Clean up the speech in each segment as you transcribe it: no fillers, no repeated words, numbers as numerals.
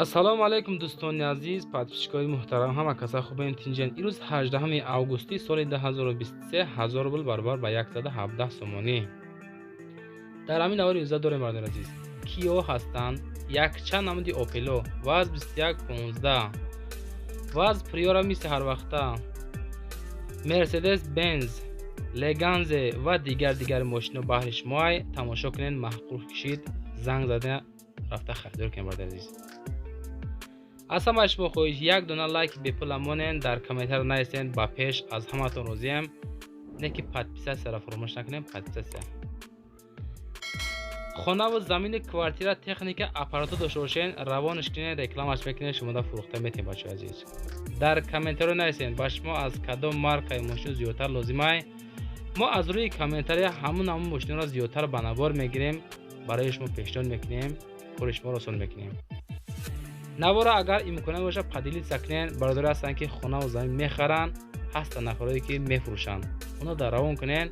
Ассалому алайкум, дӯстони азиз, подписчикои муҳтарам, ҳама каса хубем, тинҷен. Имрӯз 18 августи соли 2023, 1000 рубл баробар ба 117 сомонӣ. Дар ҳамин навори имрӯза дорем, бародари азиз, киё ҳастанд, якчанд намуди Опело, ВАЗ 2115, ВАЗ Приора мисли ҳарвақта, Мерседес Бенз, Леганзе ва дигар дигари мошино баҳри шумоай. Тамошо кунед, маъқул кишид, занг зада рафта харидор кунед, бародари азиз. Аз ҳамаи шумо хоҳиш, як дона лайк бепула монен, дар комментар нависен, ба пеш аз ҳаматон розиям. Не ки подписатсияро фаромӯш накунем, подписатсия. Хонаву замини, квартира, техника, аппарато дошта бошен, равонаш кунен, рекламаш мекунен, шумода фурӯхта метем, бачаҳои азиз. Дар комментарио нависен, ба шумо аз кадом маркаи мошин зиёдтар лозимай. Мо аз рӯи комментария ҳамун ҳамун мошинро зиёдтар ба навор мегирем, барои шумо пешниҳод мекунем, кори шуморо осон мекунем. Навора агар имконият бошад, поделиться кунен. Бародаре ҳастанд, ки хонаву замин мехаранд, ҳастанд нафарое, ки мефурӯшанд, оно дар равон кунен,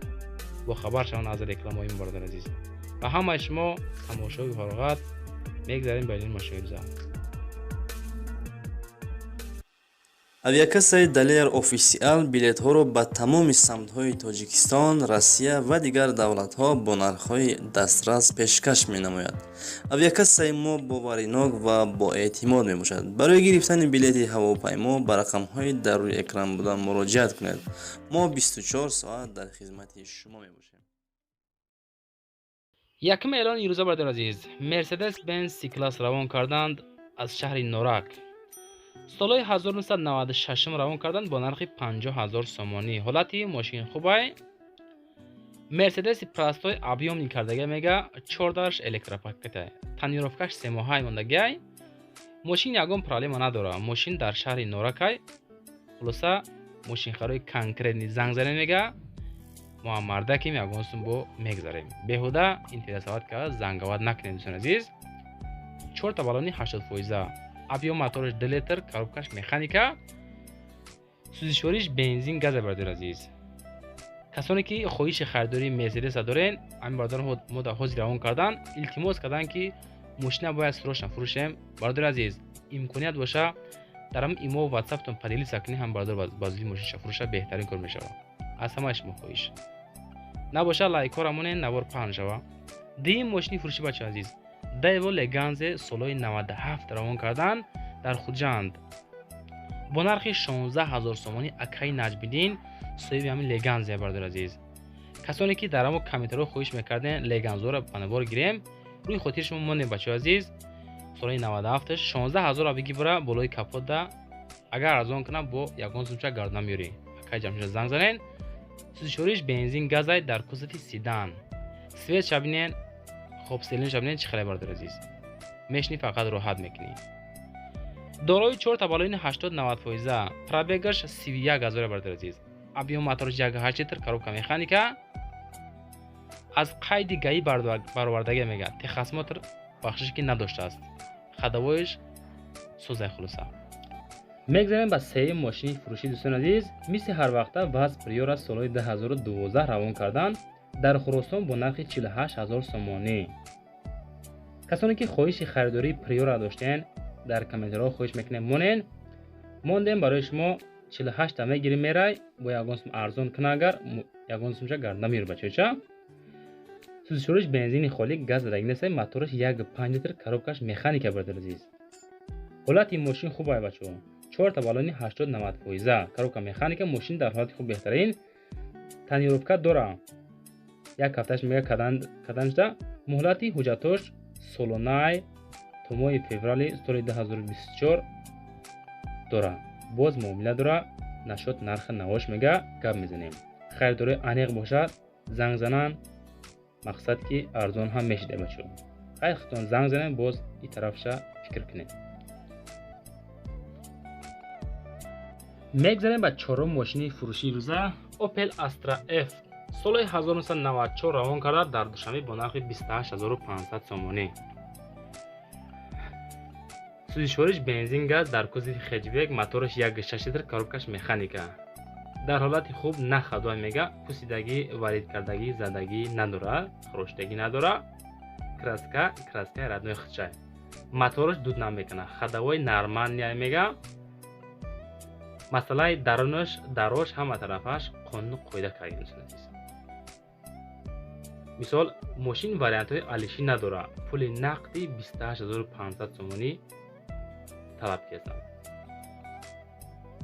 бохабар шаванд аз рекламаҳои мо. Бародари азиз, ба ҳамаи шумо тамошои фароғат. Мегзарем ба ин мошини рӯза. Авиакассаи Далер Офисиал билетҳоро ба тамоми самтҳои Тоҷикистон, Россия ва дигар давлатҳо бо нархҳои дастрас пешкаш менамояд. Авиакассаи мо боваринок ва боэътимод мебошад. Барои гирифтани билети ҳавопаймо ба рақамҳои дар рӯи экран буда муроҷиат кунед. Мо 24 соат дар хизмати шумо мебошем. Якум эълони ирӯза, бародари азиз, Мерседес Бенз С-класс равон карданд аз шаҳри Норак. Солҳои 1996 равон карданд бо нархи 50 ҳазор сомонӣ. Ҳолати мошин хубай. Мерседеси простой объёмный кардага мега, чордараш электропакета. Тонировкаш семоҳай мондагиай. Мошин ягон проблема надора. Мошин дар шаҳри Норакай. Хулоса, мошинхарои конкретный занг занед мега, мо ҳам мардакем, ягон сум бо мегзарем. Беҳуда интересовать карда занговать накунед, дӯстони азиз. Чорта баллони 80 фоиза. Объём мотораш 2 литр, коробкаш механика, сӯзишвориш бензин газа, бародари азиз. Касоне ки хоҳиши харидории Мерседеса дорен, ҳамин бародарон мо дар ҳозир равон кардан, илтимос карданд, ки мошина бояд срочно фурӯшем. Бародари азиз, имконият боша, дар ҳамин имо, ватсаптон поделиться кунед, ҳам бародар ба зудӣ мошинаша фурӯша, беҳтарин кор мешавад. Аз ҳамаи шумо хоҳиш. Набоша, лайкҳоро монен, навор паҳн шава. Дуюм мошини фурӯшӣ, бачаи азиз, Дэво Леганзе солҳои 97 равон кардан дар Хуҷанд бо нархи 16 ҳазор сомонӣ. Акаи Наҷмиддин соҳиби ҳамин Леганзе, бародари азиз. Касоне ки дар ҳамо комментарҳо хоҳиш мекардем, Леганзоро ба навор гирем, рӯи хотири шумо монем, бачаҳои азиз. Солҳои 97, 16 ҳазорро бигӣ, бара болои капота, агар арзон кунам, бо ягон сумча гардона меёрӣ. Акаи Ҷамшед занг занен. Сӯзишвориш бензин газай, дар кузови седан. Свет шабинен, хоб селин шабинен, чӣ хеле, бародари азиз, мешинӣ, фақат роҳат мекунӣ. Дорои чорта баллони 80-90 фоиза, пробегаш 31 ҳазора, бародари азиз. Объём мотораш 1,8 литр, коробка механика, аз қайди ГАИ баровардагӣ мега, техосмотр бахшише ки надоштааст, ходовоиш сӯзай. Хулоса, мегзарем ба сеюм мошини фурӯшӣ, дӯстони азиз. Мисли ҳарвақта ВАЗ Приора солҳои 2012 равон карданд дар Хуросон бо нархи 48 ҳазор сомонӣ. Касоне ки хоҳиши харидории Приора доштен, дар комментарҳо хоҳиш мекунем, монен. Мондем барои шумо, 48-та мегирем, мерай, бо ягон сум арзон куна, агар ягон сумча гарда меёр, бачаоча. Сӯзишвориш бензини холӣ, газ задагӣ нест, мотораш 1,5 литр, коробкаш механика, бародари азиз. Ҳолати мошин хуб ай, бачаҳо. Чорта баллони 80-90 фоиза, коробка механика, мошин дар ҳолати хуб, беҳтарин. Тонировка дора, як ҳафташ мега кадан шуда. Муҳлати ҳуҷҷатош солонай, то моҳи феврали соли 2024 дора. Боз муомила дора, нашод нархи навош мега, гап мезанем. Харидорои аниқ бошад, занг зананд, мақсад ки арзон ҳам мешида, бачаҳо. Хайр, худтон занг занем, боз и тарафша фикр кунед. Мегзарем ба чорум мошини фурӯшии рӯза. Opel Astra F соли 1994 равон карда дар Душанбе бо нархи 28500 сомонӣ. Сӯзишвориш бензин газ, дар кузови хэтчбек, мотораш 1,6 литр, коробкаш механика, дар ҳолати хуб, на ходовой мега, пусидагӣ, варид кардагӣ, задагӣ надора, хирошидагӣ надора. Краска, краскаи родной худшай. Мотораш дуд намекунад, ходовой нормальный мега. Масъалаи дарунаш, дарош ҳама тарафаш қонуну қоида кардем, дӯстони азиз. Мисол, мошин вариантҳои алишӣ надорад. Пули нақди 28500 сомонӣ талаб карданд.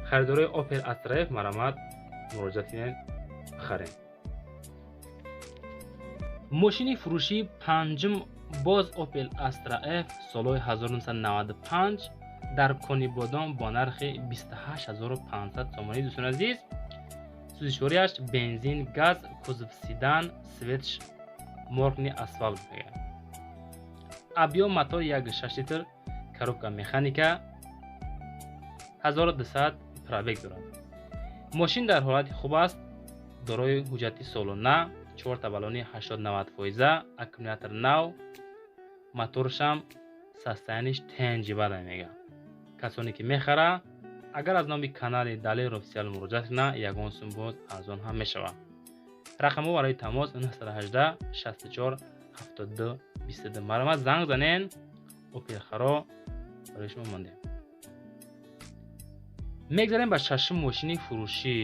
Харидорои Opel Astra F марамат муроҷиат кунед, бихарем. Мошини фурӯшии панҷум боз Opel Astra F солҳои 1995 дар Конибодом бо нархи 28500 сомонӣ, дӯстони азиз. Сӯзишвориаш бензин, газ, кузов седан, цвет ш моргни асфалт мегӯяд. Объём мотор 1,6 литр, коробка механика, 1200 пробег дорад. Мошин дар ҳолати хуб аст, дорои ҳуҷҷати солона, чорта баллони 80-90 фоиза, аккумулятор нав, моторшам состояние ш тенҷи бада мега. Касоне ки мехара, агар аз номи канали Далер Офисиал муроҷиат кунад, ягон сум боз арзон ҳам мешавад. Рақамҳо барои тамос 918 64 72 22. Марҳамат, занг занен, Опел харо барои шумо мондем. Мегзарем ба шашум мошини фурӯшӣ.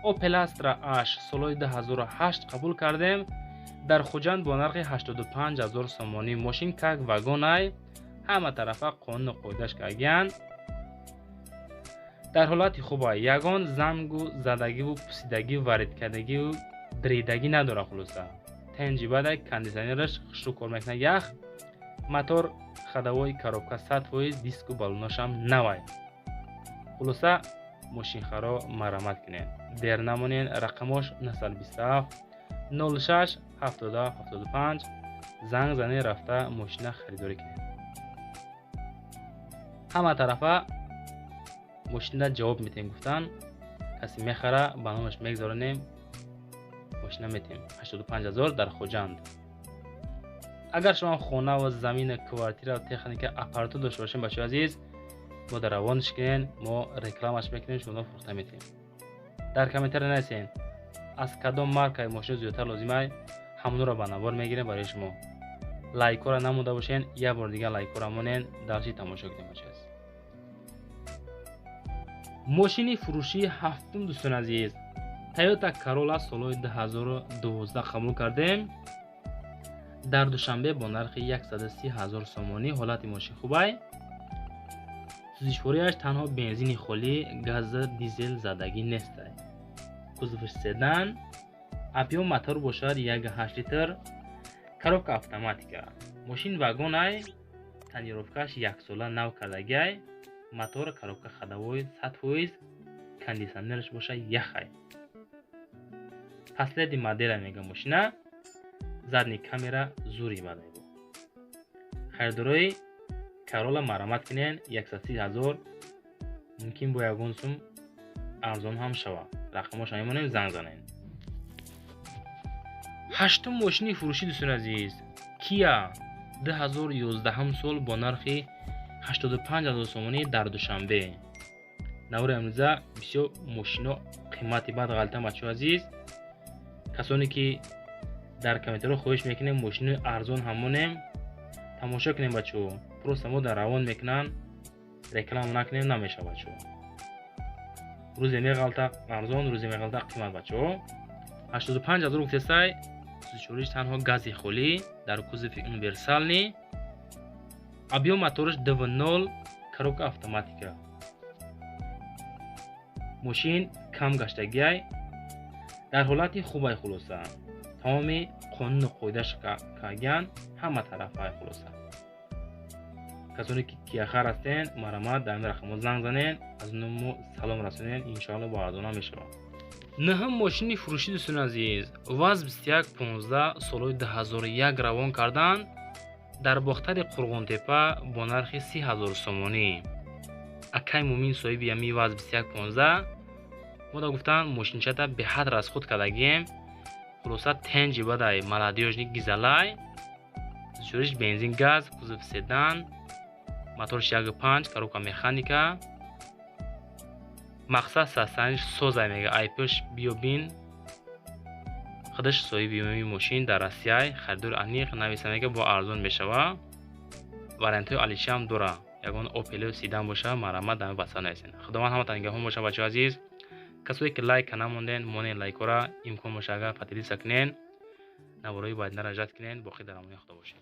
Opel Astra H солҳои 2008 қабул кардем дар Хуҷанд бо нархи 85 000 сомонӣ. Мошин как вагон ай, ҳама тарафа қонуну қоидаш кардагиянд, дар ҳолати хуба, ягон зангу задагиву пусидагиву варидкардагиву дридагӣ надорад. Хулоса, тенҷи бадай, кондитсионераш хушрӯ кор мекунад, ях, мотор, ходовой, коробка 100%, диску баллоношам навай. Хулоса, мошинхаро марамат кунед, дер намонед. Рақамош 927 06 77 75. Занг занед, рафта мошина харидорӣ кунед. Ҳама тарафа мошина ҷавоб метем гуфтан. Касе мехара, ба номаш мегзаронем, мошина метем 85 ҳазор дар Хуҷанд. Агар шумо хона ва замина, квартира, техника, аппаратура дошта бошем, бачаҳои азиз, мо дар равонаш кунен, мо рекламаш мекунем, шумо фурӯхта метем. Дар комментария нависен, аз кадом маркаи мошина зиёдтар лозимай, ҳамонро ба навор мегирем барои шумо. Лайкҳоро намонда бошен, як бор дигар лайкҳоро монен, дальше тамошо кунем, бачаҳои азиз. Мошини фурӯшии ҳафтум, дӯстони азиз, Toyota Corolla солҳои 2012 қабул кардем дар Душанбе бо нархи 130 ҳазор сомонӣ. Ҳолати мошин хубай, сӯзишвориаш танҳо бензини холӣ, газа, дизел задагӣ нестай. Кузовш седан, объём мотор бошад 1,8 литр, коробка автоматика. Мошин вагонай, тонировка ш яксола нав кардагиай, мотор, коробка, ходовой 100%, кондитсионераш бошад яхай. Последний модела мега мошина, задний камера зури бадай. Харидорои Карола марамат кунен, 130 ҳазор, мумкин бо ягон сум арзон ҳам шавад. Рақамошо мемонем, занг занед. Ҳаштум мошини фурӯшӣ, дӯстони азиз, Кия 2011 сол бо нархи 85 ҳазор сомонӣ дар Душанбе. Навори амрӯза бисёр мошино қимати бад ғалтан, бачаҳои азиз. Касоне ки дар комментариҳо хоҳиш мекунем мошинои арзон ҳамонем, тамошо кунем, бачаҳо. Просто мо дар равон мекунанд, реклама накунем намешавад, бачаҳо. Рӯзе меғалта арзон, рӯзе меғалта қимат, бачаҳо. 85 ҳазор гуфтесай, сӯзишвориш танҳо гази холӣ, дар кузови универсальный, объём мотораш 2.0, коробка автоматика. Мошин кам гаштагиай, дар ҳолати хубай. Хулоса, тамоми қонуну қоидаш кардагиян, ҳама тарафай. Хулоса, касоне ки кияхар ҳастен, марамат, дар ин рақамҳо занг занен, аз мо салом расонен, иншоалло бо арзона мешавад. Нӯҳум мошини фурӯшӣ, дӯстони азиз, ВАЗ 2115 солҳои 2001 равон карданд дар Бохтари Қурғонтепа бо нархи 30 ҳазор сомонӣ. Акай Мумин соҳиби ами ВАЗ 2115 мода гуфтанд, мошинчата беҳад расход кардагием. Хулоса, тенҷи бадай, молодёжный гизалай, сӯзишвориш бензин, газ, кузов седан, моторш 1.5, коробка механика. Мақсад состояние ш созай мега, айпш биёбин. Худаш соҳиби ами мошин дар Россияй, харидори аниқ нависа мега, бо арзон мешава. Вариантҳои алишиам дора. Ягон Опелу седан боша, марҳамат, дар ватсап нависен. Худованд ҳаматон нигаҳбон боша, бачаҳо азиз. Касое ки лайка намонден, монен лайкора. Имкон боша, агар поделиться кунен, наворои баъдинаро ждать кунен. Боқӣ дар амони Худо бошед.